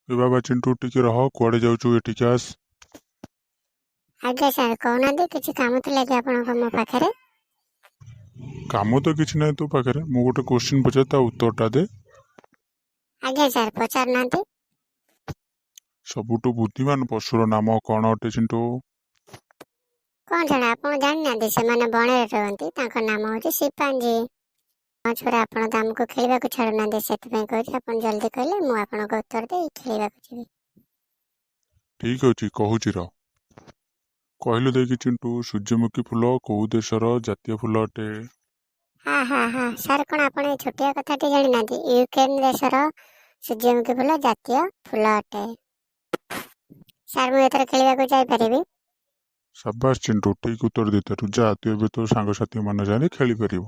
ଏ ବାବା ଚିଣ୍ଟୁ, ଟିକେ ରହ, କୁଆଡ଼େ ଯାଉଛୁ? ଏଠିକି ଆସ। ଆଜ୍ଞା ସାର୍, କହୁନାହାନ୍ତି। କିଛି କାମ ଥିଲା କି ଆପଣଙ୍କ ମୋ ପାଖରେ? କାମ ତ କିଛି ନାହିଁ ତୋ ପାଖରେ। ମୁଁ ଗୋଟେ କୋଶ୍ଚିନ୍ ପଚାରେ, ତା ଉତ୍ତରଟା ଦେ। ଆଜ୍ଞା ସାର୍, ପଚାରୁନାହାନ୍ତି। ସବୁଠୁ ବୁଦ୍ଧିମାନ ପଶୁର ନାମ କ'ଣ ଅଟେ, ଚିଣ୍ଟୁ? କ'ଣ ଛଡ଼ା, ଆପଣ ଜାଣିନାହାନ୍ତି? ସେମାନେ ବଣରେ ରୁହନ୍ତି, ତାଙ୍କ ନାମ ହେଉଛି ସିମ୍ପାଞ୍ଜି। ଛଡ଼ା, ଆପଣ ତ ଆମକୁ ଖେଳିବାକୁ ଛାଡ଼ୁନାହାନ୍ତି, ସେଥିପାଇଁ କହୁଛି, ଆପଣ ଜଲ୍ଦି କହିଲେ ମୁଁ ଆପଣଙ୍କ ଉତ୍ତର ଦେଇ ଖେଳିବାକୁ ଯିବି। ଠିକ୍ ଅଛି, କହୁଛି ରହ। କହିଲୁ ଦେଖି ଚିଣ୍ଟୁ, ସୂର୍ଯ୍ୟମୁଖୀ ଫୁଲ କୋଉ ଦେଶର ଜାତୀୟ ଫୁଲ ଅଟେ? ହଁ ହଁ ହଁ ସାର୍, କ'ଣ ଆପଣ ଏ ଛୋଟିଆ କଥାଟି ଜାଣିନାହାନ୍ତି? ୟୁକ୍ରେନ୍ ଦେଶର ସୂର୍ଯ୍ୟମୁଖୀ ଫୁଲ ଜାତୀୟ ଫୁଲ ଅଟେ। ସାର୍, ମୁଁ ଏଥର ଖେଳିବାକୁ ଯାଇପାରିବି? ସାବାସ୍ ଚିଣ୍ଟୁ, ଠିକ୍ ଉତ୍ତର ଦେଇଥିବାରୁ। ଯା, ତୁ ଏବେ ତୋ ସାଙ୍ଗସାଥିମାନଙ୍କ ସାଙ୍ଗରେ ଖେଳିପାରିବୁ।